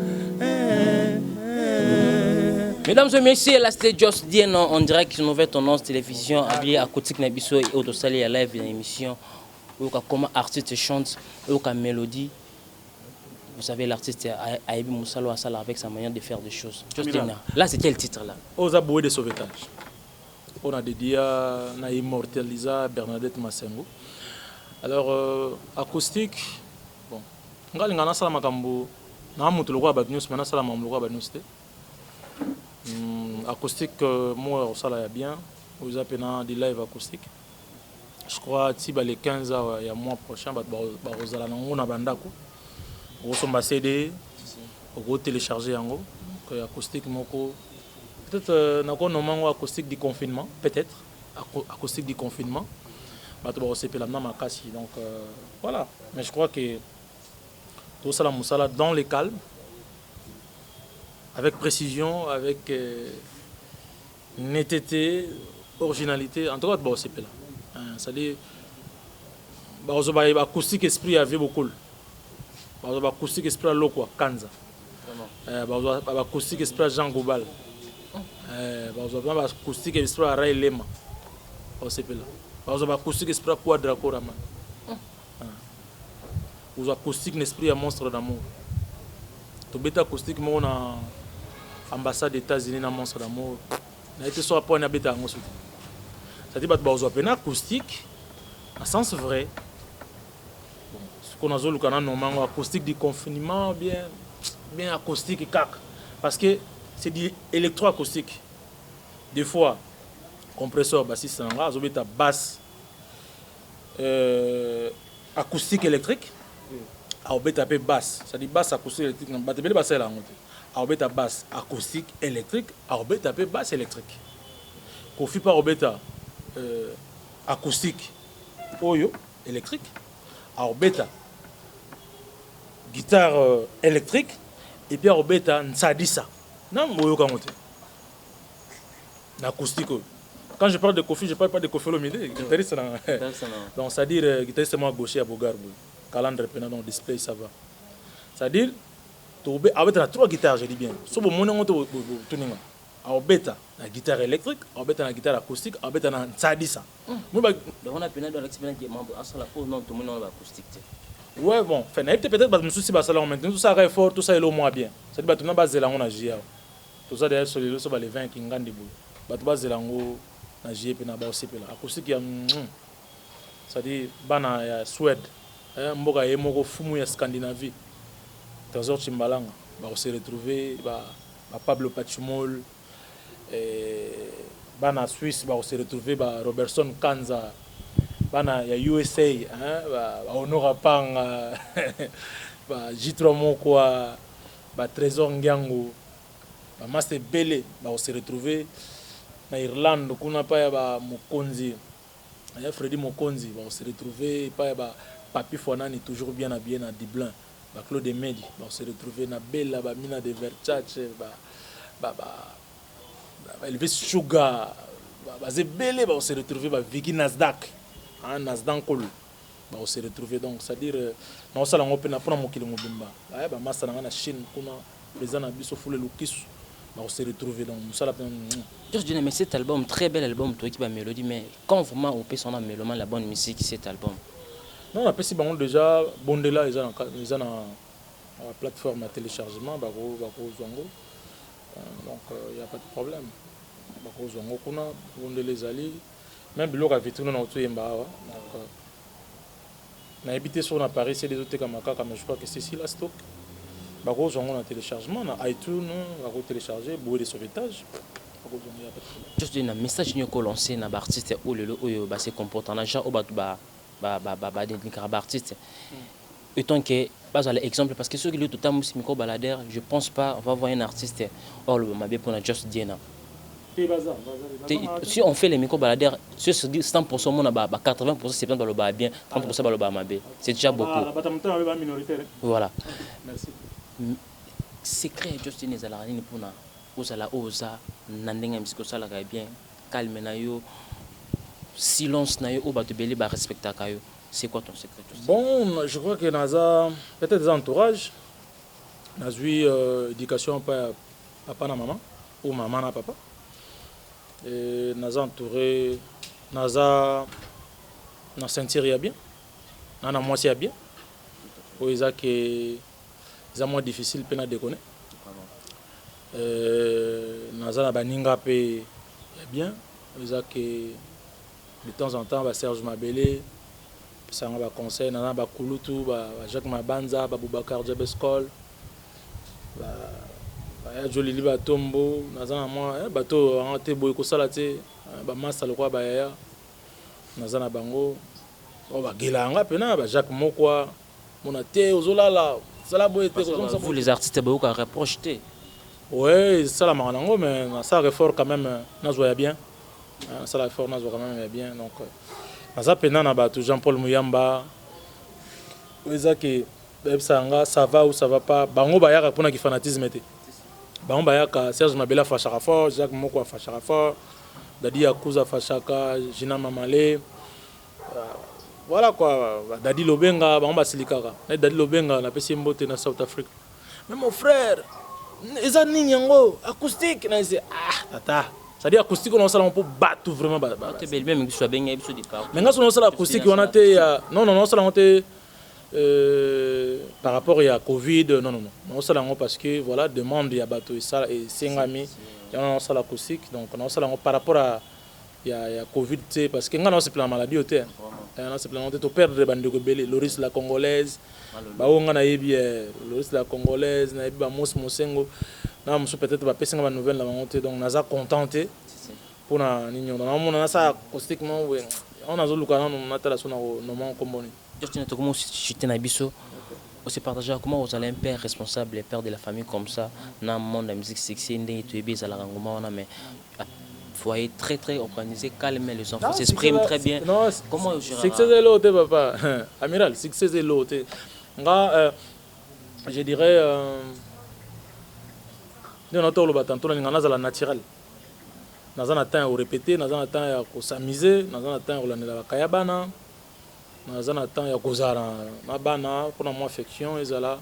Eh, eh. Mesdames et messieurs, là c'était Jos Dien en direct sur Nouvelle Tendance Télévision, habillé à Kotik Nabiso et Autosali à live dans l'émission. Comment artiste chante, oyoka mélodie. Vous savez, l'artiste ayebi mosala asala avec sa manière de faire des choses. Jos Mila. Dien, là c'est quel titre là? Oza bouée de sauvetage. On a dédié na immortalisa Bernadette Masengo. Alors acoustique, bon, nga linga nasala makambo na moto lokola bato nyonso, me nasala makambo lokola bato nyonso te. Acoustique moko ya kosala ya bien oyo eza mpena di live acoustique. Je crois ti ba le 15 awa ya mois prochain bato bakozala nango na bandako, okosomba CD, okotélécharge yango. Donc acoustique moko peut-être nakonoma yango acoustique du confinement, peut-être acoustique du confinement. Bato bakosepela na makasi. Donc voilà, mais je crois que tosala mosala dans le calme, avec précision, avec netteté, originalité. En tout cas bato bakosepela. C'est-à-dire bakozwa ba acoustique esprit ya vie bokolo, bazwa ba acoustique esprit ya Lokwa Kanza, bazwa ba acoustique esprit ya Jean Gobal, bazwa mpe ba acoustique esprit ya Ray Lema. Bakosepela, bazwa ba acoustique esprit ya Quadra Koraman, kozwa acoustique na esprit ya Monstre d'Amour. Tobeta acoustique moko na ambassade États-Unis na Monstre d'Amour. Naye te soki aponi abeta yango soki, c'est-à-dire bato bazwa pena acoustique na sens vrai. Bon, sikoyo nazoluka na noma yango acoustique du confinement, bien bien acoustique kaka, parce que c'est du électroacoustique. Des fois compresseur bassiste na nga azobeta basse acoustique électrique, aobeta mpe basse, c'est-à-dire basse acoustique électrique. Na bato ebele basalela yango te. Aobeta basse acoustique électrique, aobeta mpe basse électrique. Kofi mpe aobeta acoustique oyo électrique, aobeta guitare électrique et puis aobeta nsadisa. Nango oyoka yango te na acoustique oyo. Quand je parle de Kofi, je parle pas de Kofi Olomide guitariste na, donc c'est à dire guitariste moi gaucher ya Bogar boye calandre pena. Donc display ça va, c'est à dire tobe abeta na trois guitares. Je dis bien, so bomoni yango te, toninga aobeta na guitare électrique, aobeta na guitare acoustique, aobeta na nsadisa. Moi, Donc on a pena dans l'expérience qui membre asala po non tomoni wana ba acoustique te. Ouais, bon, enfin nayebi te, peut-être bato mosusu basala yango. Maintenant tosala effort, tosala elo mwa bien, c'est-à-dire bato na bazela yango na juillet awa. Toza derrière so lelo so ba le 20 kingandi boye, bato bazela yango na juillet mpe na baosepela acoustique ya c'est-à-dire bana ya Suède, mboka ye moko fumu ya Scandinavie, Trésor Chimbalanga, bakose retrouver ba Pablo Pachumol, bana Suisse bakose retrouver ba Robertson Kanza, bana ya USA, hein, ba Honora Panga, ba J3 Mokwa, ba Trésor Ngiango, bamasa ebele bakose retrouver na Irlande kuna epai ya bamokonzi ya Fredi Mokonzi, bakose retrouver epai ya bapapi Fwanani, toujours bien habillé, na Dublin, baclaude Emedi bakose retrouver na Bela, bamina de Verchache, ba Elvis Sugar, baza ebele bakose retrouver, baviki Nasdaq, Nasdaq Nkolo bakose retrouver. Donc c'est à dire naosala yango mpe mpona mokili mobimba. Baya bamasa na ngai na Chine kuna, président na biso Fule Lukisu, bakose retrouver. Donc mosala mpe. Jos Djuna, mais cet album, très bel album, toi qui va mélodie, mais quand vraiment on peut son mélomane la bonne musique, cet album? Non, napesi bango déjà bondela, eza na plateforme ya téléchargement, bakozwa yango. Donc il y a pas de problème. Bakozwa yango kuna, bondele ezali même biloko ya vitrine na otoyemba awa. Donc nayebi te soki na Paris CD ezotekama kaka, mais je crois que ceci la stock, bakozwa yango na téléchargement na iTunes, bakotélécharger Bouée de sauvetage, bakozwa yango, ya pas de problème. Juste na message nini okolancer na baartiste oyo lelo oyo base comporte na genre oyo bato badénigraka baartiste, étant que bazala exemple? Parce que soki lelo totambusi micro baladeur, je pense pas on va voir un artiste oyo aloba mabe mpona Jos Diena. Te, baza. Si on fait les micro baladeurs sur 100%, mona ba 80%, 70 baloba bien, 30% baloba mabe, c'est déjà beaucoup. Bato motema mabe baminoritaire. Voilà. Merci. Secret ya Jos Diena ezalaka nini mpona ozala oyo oza na ndenge ya misiki, osalaka ya bien, calme na yo, silence na yo oyo bato ebele barespectaka yo? C'est quoi ton secret, Jos? Bon, je crois que naza peut-être eza entourage. Nazwi éducation mpa ya papa na mama ou mama na papa. Et naza entouré, naza na ceinture ya bien, na mwasi ya bien oyo eza ke eza mwa difficile mpe na déconne. Naza na baninga mpe ya bien oyo eza ke de temps en temps baserge Mabele pesanga baconseil. Naza na bakulutu, ba Jacques Mabanza, baboubacar Jabescol, baya Jolili, batombo. Naza na mwa bato oyo banga te boye kosala te, bamasa lokola bayaya. Naza na bango oyo bagela yanga mpena, bajacques Mokwa, mona te ozolala, sala boye te. Vous les artistes boyoka reproche te? Ouais, esalamaka nango, mais nasala effort quand même nazwa ya bien. Nasala effort nazwa quand même ya bien. Donc naza mpena na bato, Jean Paul Muyamba, oyo eza ke bayebisaka nga ça va ou ça va pas. Bango bayaka mpona kifanatisme te, bango bayaka. Serge Mabele afashaka fort, Jacques Moko afashaka fort, Dadi Yakuza afashaka, Gina Mamale, voilà quoi, Dadi Lobenga. Bango basilikaka na Dadi Lobenga, napesi ye mbote na South Africa. Mais mon frère, eza nini yango acoustique na ese? Ah tata, c'est-à-dire acoustique wana osala mpo bato vraiment même biso abengai biso de partout. Mais nga so naosala acoustique wana te ya non, non, naosala yango te par rapport ya Covid, non, non, non. Naosala yango parce que voilà, demande ya bato esengami, yango naosala acoustique. Donc naosala yango par rapport à ya Covid te, parce que nga naosepela na maladie oyo te, naosepela yango te. Toperdre bandeko ebele, Loris la Congolaise, baoyo nga nayebi, Loris la Congolaise, nayebi bamosi Mosengo na mosusu, peut-être bapesi nga banouvelle na bango te. Donc naza content te mpona nini oyo naomona nasala acoustique moko boye. Yango nazoluka nanu natala so na noma nkombo nini. Justin, comment chuter na biso aussi partager comment vous allez un père responsable, père de la famille comme ça dans le monde de la musique, succès ndenge toyebi ezalaka ngoma wana, mais foyer très très organisé, calme, les enfants s'expriment très bien? Non, comment succès elo te, papa amiral, succès elo te. Nga je dirais nde na toloba tantôt, nalinga nazala naturel. Naza na temps ya korépéter, naza na temps ya kos'amuser, naza na temps ya kolandela bakaya bana, naza na temps ya kozala na bana mpona mwa affection ezala.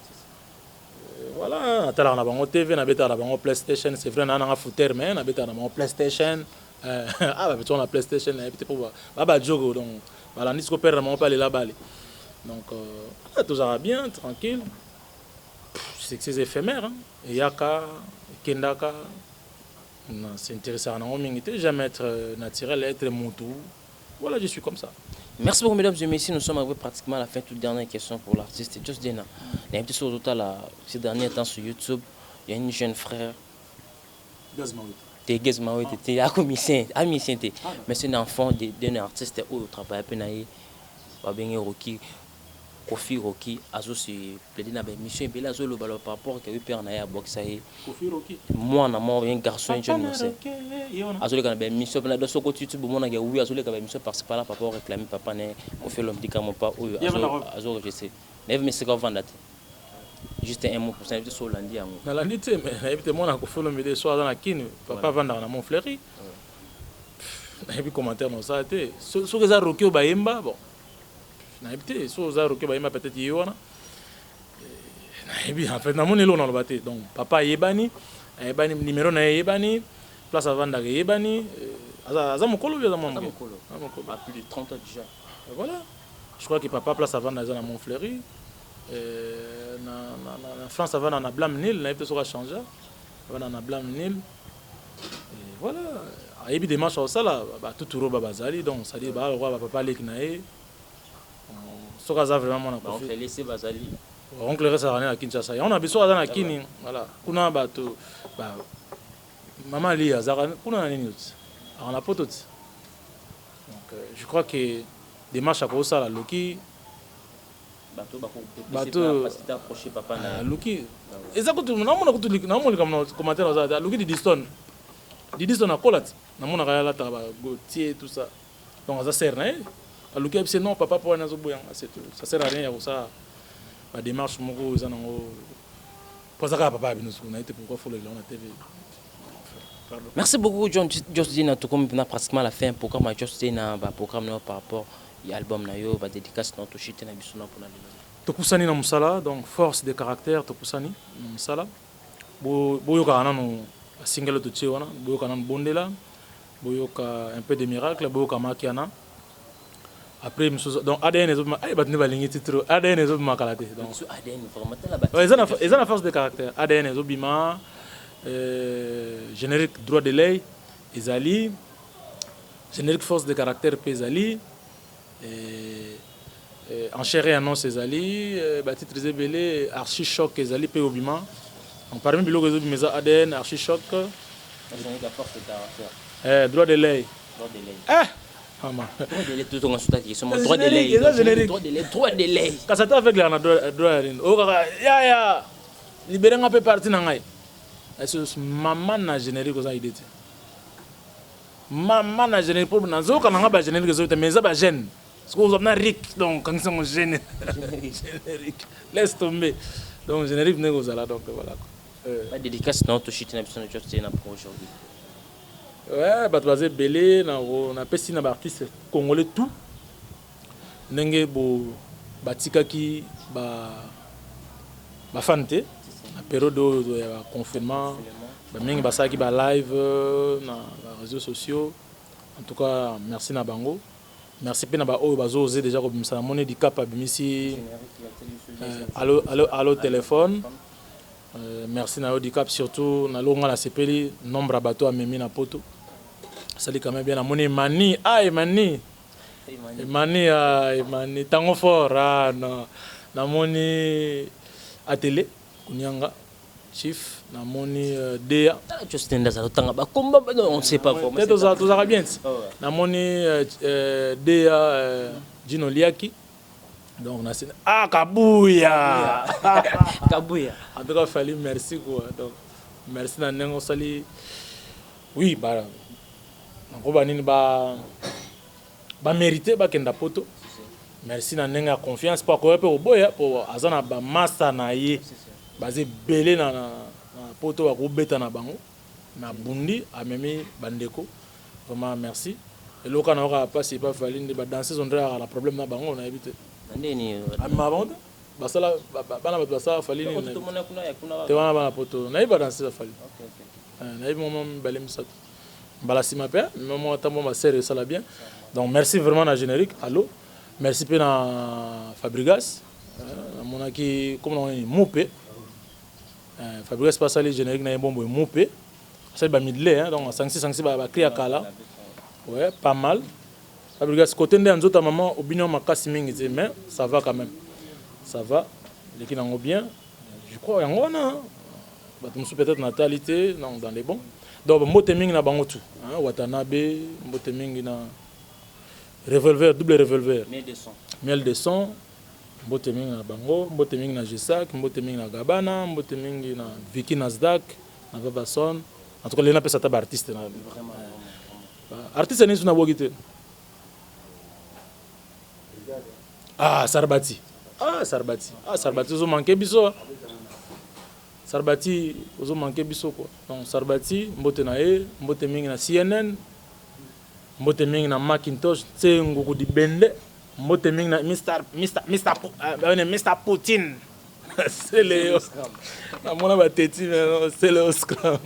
Voilà, natalaka na bango TV, nabetaka na bango PlayStation. C'est vrai, naa nanga foutere, mais nabetaka na bango PlayStation. Ah, babeti na PlayStation, nayebi te mpo babajogo. Donc balandi siko pere na bango mpe alela bale. Donc tozalaka bien, tranquille. Succès éphémère, hein. Eyaka, ekendaka, s'intéressaka nango mingi te. Jamais être naturel, être motu. Voilà, je suis comme ça. Merci beaucoup, mesdames et messieurs. Nous sommes arrivés pratiquement à la fin. Toute dernière question pour l'artiste Jos Dena. Il y a un petit au total, ces derniers temps sur YouTube, il y a une jeune frère. Te Gaz Mawete te, akomisien, amisien te. Mais c'est un enfant d'un artiste oyo travaille pe na ye, babenge Rocky, Kofi Rocky, azo se plaider na baémission ebele, azoloba par rapport ke père na ye abwakisa ye. Mwana moko, un garçon, un jeune monsieur, azoleka na baémission mpena. Donc soki YouTube omonaka wi, azoleka baémission par par là, papa réclame papa ne Kofi Olomide kamo pa oyo azorejeter. Nayebi mesika ovanda te. Juste un mot pour ça, so olandi yango. Nalandi te, mais nayebi te. Mwana Kofi Olomide so aza na Kini, papa avandaka na Montfleury. Nayebi commentaire na osala te. Soki eza Roki oyo bayemba, bon, nayebi te. So oza Roki oyo bayemba, peut-être ye wana nayebi. En fait, namoni eloko naloba te. Donc papa ayebani, ayebani, numéro na ye eyebani, place avandaka eyebani. Aza mokolo oyo aza mwa moke? Plus de 30 ans déjà. Voilà, je crois que papa, place avanda eza na Montfleury, na France avanda na Blam Nil. Nayebi te soki achange, avanda na Blam Nil. Voilà, ayebi démarche akosala. Batuturo ba bazali, donc c'est-à-dire baa lokola bapapa leki na ye. Soki aza vraiment mwana Kofi, baoncle bazali. Oncle reste azalaka na Kinshasa, yango na biso aza na Kini. Voilà, kuna bato mama Ali azalaka kuna na nini oti, aka na Poto ti. Donc je crois que démarche akosala, aluki bato. Bato approche papa na ye. Aluki, eza kutu namona kutu namona likambo na commentaire aza te. Aluki Didistone, Didistone akola ti namonaka ye alataka bagotier, tout ça. Donc aza sere na ye, aluki ayebisi: "Non papa, mpo wana azoboyanga." C'est tout, ça sert à rien ya kosala badémarche moko eza nango, po aza kaka papa ya bino. Soko na ye te, pourquoi faut lelo na TV? Pardon. Merci beaucoup, John Jos Dina. Tokomi mpena pratiquement la fin programme ya Jos Dina, baprogramme na yo par rapport ya album na yo, badédicace na yo, toshite na biso na mpona lelo. Topusani na mosala, donc force de caractère. Topusani na mosala. Boyokaka nanu basingelo totie wana, boyoka nanu Bondela, boyoka Un peu de miracle, boyoka Makiana. Après mosusu, donc ADN ezobima. Ay, bato nde balingi titre ADN ezobima kala te. Donc biso ADN vraiment, tala ba Ouais, eza na force de caractère. ADN ezobima, générique Droit de l'œil ezali, générique Force de caractère mpe ezali, Enchère et annonce ezali, batitre eza ebele. Archi Choc ezali mpe obima. Donc parmi biloko ezobima eza ADN, Archi Choc, générique ya Force de caractère, Droit de l'œil. Droit de l'œil. Eh mama. Droit de l'œil, tozonga suta question. Droit de Générique, l'œil. eza générique. Droit de l'œil, droit de l'œil. Kasi ata avec na droit ya nini, oyo kaka yaya libere nga mpe parti na ngai. Mama na générique oza idée te. Mama na générique, mpo nazoyoka na nga bagénérique ezoyo te, mais eza bagêne soki ozwa na rik, donc kangisi yango générique, laisse tomber. Donc générique ndenge ozala, donc voilà quoi. Badédicace na yo, toshite na biso na Jos Dina pour aujourd'hui. Ouais, bato baza ebele. Napesi na baartiste congolais tout ndenge bo batikaki bafan te na période oyo ya baconfinement. Bamingi basalaki balive na baréseaux sociaux. En tout cas, merci na bango. Merci mpe na baoyo bazose déjà kobimisa. Namoni Dicap abimisi allo, allo, allo téléphone. Merci na yo Dicap, surtout nalonga nasepeli nombre ya bato amemi na Poto, asali quand même bien. Namoni Emani, ah Emani, Emani, ah Emani tango fort. Ah non, namoni atele kunianga chief, namoni Dea. Jos Dina azala otanga bakomba, on ne sait pas vraiment. Te, tozalaka bien ti. Namoni Dea, Gino Liaki, donc na ah Kabuya. Kabuya. En tout cas Fali, merci quoi. Donc merci na ndenge osali. Oui, ba nakoba nini, ba bamérite bakenda Poto. Merci na ndenge ya confiance, mpo akoya mpe koboya, mpo aza na bamasa na ye, baza ebele na Poto, bakobeta na bango na bundi, amemi bandeko. Vraiment merci. Eloko na yoka mpasi epa Fali nde badanseuse, ondre aka na problème na bango, nayebi te. Na ndeni? Amema bango te, basala bana bato basala Fali nini Tomona kuna ya kuna. Te, wana bana Poto. Nayebi badanseuse ya Fali. Nayebi mwa mibale misato mbala nsima mpe mwa ata mwa basere esala bien. Donc merci vraiment na générique allo. Merci mpe na Fabrigas. Namonaki comme na nini mupe, Fabrigas mpe asali générique na ye bombo mupe, asali bamidle, donc asangisi sangisi bacri ya kala. Ouais, pas mal Fabrigas. Côté nde ya nzoto ya mama obini makasi mingi te, mais ça va quand même, ça va, eleki nango bien, je crois. Yango wana bato mosusu peut-être natali te. Non, dans les bons. Donc mbote mingi na bango tout. Watanabe, mbote mingi na Revolver, double Revolver. Miel de son. Miel de son, mbote mingi na bango. Mbote mingi na Gesak, mbote mingi na Gabana, mbote mingi na Viki Nasdaq, na Vavason. En tout cas lelo napesa ata baartiste na artiste nini so nabwaki te. Ah Sarbati, ah Sarbati, ah Sarbati, ozomanke biso Sarbati, ozomanke biso quoi. Donc Sarbati, mbote na ye. Mbote mingi na CNN, mbote mingi na Macintosh Tse Nguku Dibende, mbote mingi na Mr Poutine Seleo. Namona bateti, Seleo Scram,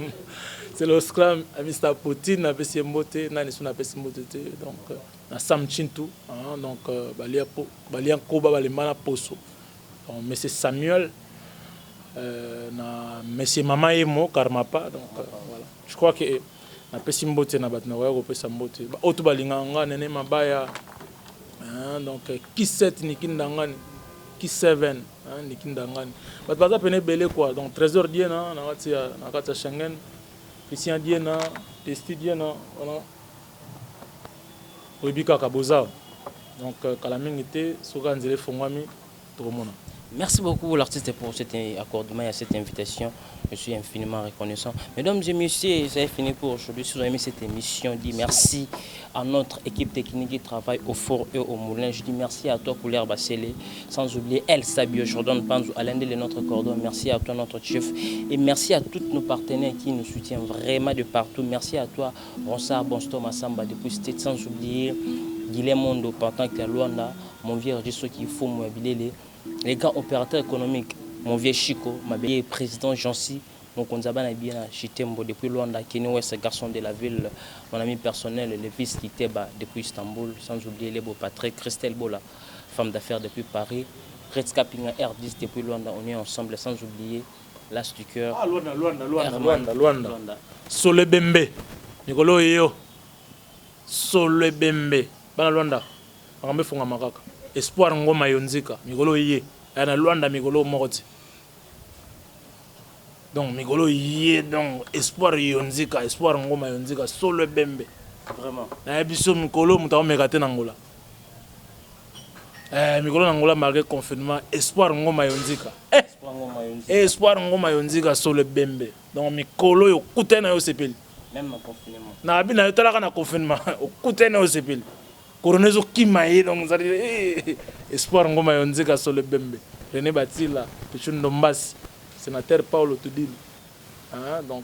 Seleo Scram, Mr Poutine, napesi ye mbote. Nani so napesi mbote te? Donc na Sam Chintu, donc balia nkoba balemba na poso. Donc monsieur Samuel, na monsieur Mama Yemo Karmapa. Donc voilà, je crois que Napesi mbote na bato nakoya kopesa mbote baoyo to balingaka nga, Nene Mabaya, hein, donc K7 Niki Ndangani, K7, hein, Niki Ndangani, bato baza pene ebele quoi. Donc Trésor Diena na kati ya Schengen, Christian Diena, Testi Diena wana oyebi kaka boza. Donc kala mingi te, soki nzela efongwami, tokomona. Merci beaucoup l'artiste pour cet accordement et cette invitation. Je suis infiniment reconnaissant. Mesdames et messieurs, c'est fini pour aujourd'hui. Si vous avez aimé cette émission, dis merci à notre équipe technique qui travaille au four et au moulin. Je dis merci à toi, Couleur Bassélé. Sans oublier El Sabio, Jordan Panzou, Alain Dele, notre cordon. Merci à toi, notre chef. Et merci à tous nos partenaires qui nous soutiennent vraiment de partout. Merci à toi, Ronsard Bonsto Massamba, depuis State. Sans oublier Guilhem Mondo, partant que la Luanda, mon vieux Régis qui faut mobiliser les grands opérateurs économiques, mon vieux Chico, ma belle président Jancy, mon Konzaba bien Chitembo depuis Luanda, Kenny West, garçon de la ville, mon ami personnel, le fils Kiteba depuis Istanbul, sans oublier les beaux Patrick, Christelle Bola, femme d'affaires depuis Paris, Retska Pinga R10 depuis Luanda, on est ensemble, sans oublier l'As du cœur. Ah, Luanda, Luanda, Luanda, Luanda, Luanda. Luanda. Sole Bembe, Nicolo Yo, Sole Bembe, Bana Luanda, makambo efongama kaka. Espoir Ngoma Yonzika, mikolo ye aya na Lwanda mikolo moko ti. Donc mikolo ye, donc Espoir Yonzika, Espoir Ngoma Yonzika, solo ebembe. Vraiment. Nayebi so mikolo moto akomeka te na Ngola. Mikolo na Ngola malgré confinement, Espoir Ngoma Yonzika. Espoir Ngoma Yonzika. Espoir Ngoma Yonzika, solo ebembe. Donc mikolo oyo okutani na yo, osepeli. Même na confinement. Na abi na yo, talaka na confinement, okutani na yo, osepeli. Corona ezokima ye. Donc ezali Espoir Ngoma yo Nzika, solo ebembe. René Batila, Pichu Ndombasi, sénateur Paulo Tudili, hein, donc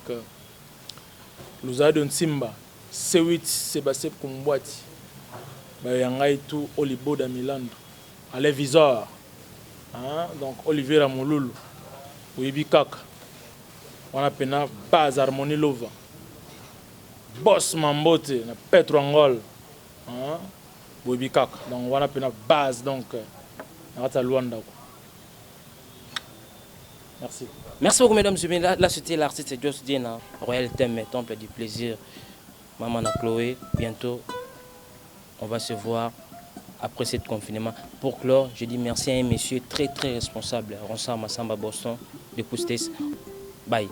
Luzado Nsimba, C8, Sébastien Kumbwati, bayo ya ngai tu, Oliboda Milando, Ale Visor, hein, donc Olivier Molulu, oyebi kaka wana pena base Harmonie Lova, Boss Mambote na Petro Angol, hein, boyebi kaka. Donc wana pena base, donc na kati ya Lwanda quoi. Merci. Merci beaucoup, mesdames et messieurs. Là, là c'était l'artiste Joss Diena, Royal Thème, Temple du Plaisir. Maman na Chloé, bientôt, on va se voir après ce confinement. Pour clore, je dis merci à un monsieur très très responsable, Ronsard Massamba Boston de Poustes. Bye.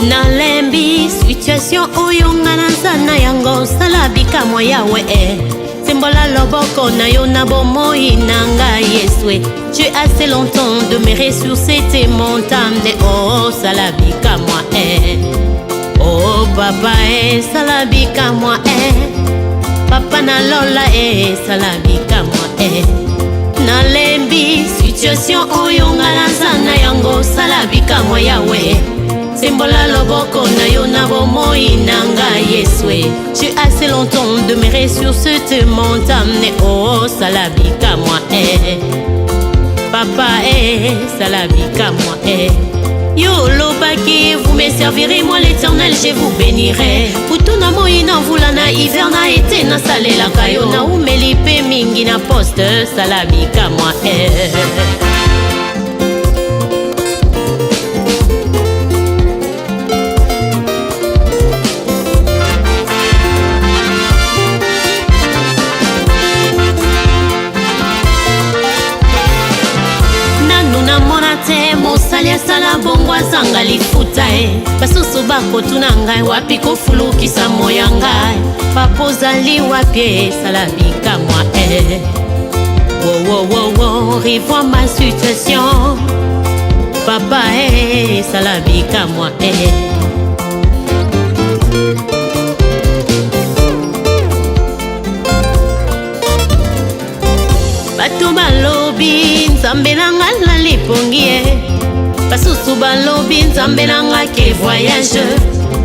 Nalembi situation oyo nga naza na yango. Sala bikamwa, Yawe e, sembola loboko na yo na bomoi na ngai, Yesu. J'ai assez longtemps demeuré sur cette montagne. Oh, sala bikamwa e, oh papa e, sala bikamwa e, papa na lola e, sala bikamwa e. Nalembi situation oyo nga naza na yango. Sala bikamwa, Yawe, sembola loboko na yo na bomoi na ngai, Yesu. J'ai assez longtemps demeuré sur cette montagne. Oh, sala bikamwa e, papa e, sala bikamwa e. Yo olobaki: "Vous me servirez, moi l'Éternel je vous bénirai." Butu na moi, na mvula, na hiver, na été, nasalelaka yo, naumeli mpe mingi na poste. Sala bikamwa e. Nanu namona te mosali asala bongo azanga lifuta e. Basusu bakotuna ngai wapi kofulukisa moya ngai. Papa, ozali wapi? Esala bikamwa e. Wowowowo, revois ma situation, papa e, esala bikamwa e. Bato balobi Nzambe na nga na lipongi ye. Basusu balobi Nzambe na nga ke voyage.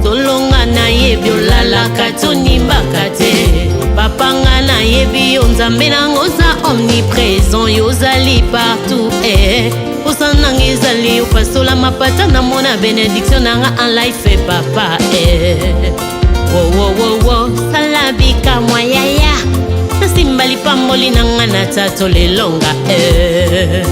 Tolonga nayebi olalaka tonimbaka te. Papa nga nayebi yo Nzambe nanga oza omniprésent, yo ozali partout eh. Posa nanga ezali opasola mapata namona benediction nanga en life papa eh. Wo wo wo wo sala bikamwa yaya nasimba lipamboli nanga na tato lelonga eh.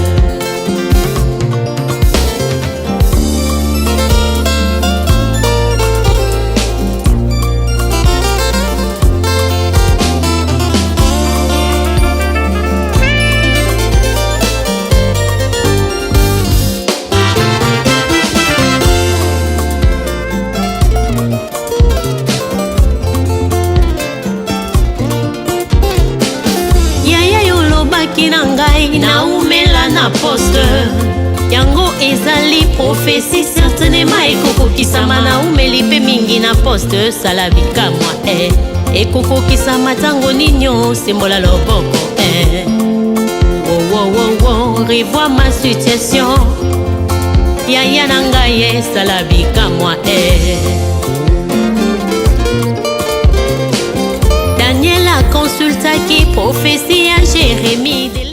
Yaya yo olobaki na ngai naumela na poste, yango ezali prophétie, certainement ekokokisama. Naumeli mpe mingi na poste, sala bikamwa eh. Ekokokisama ntango nini? Osembola loboko eh. Wo, wo, wo, wo, revois ma situation, yaya na ngai esala bikamwa eh. Daniel aconsultaki prophétie ya Jérémie.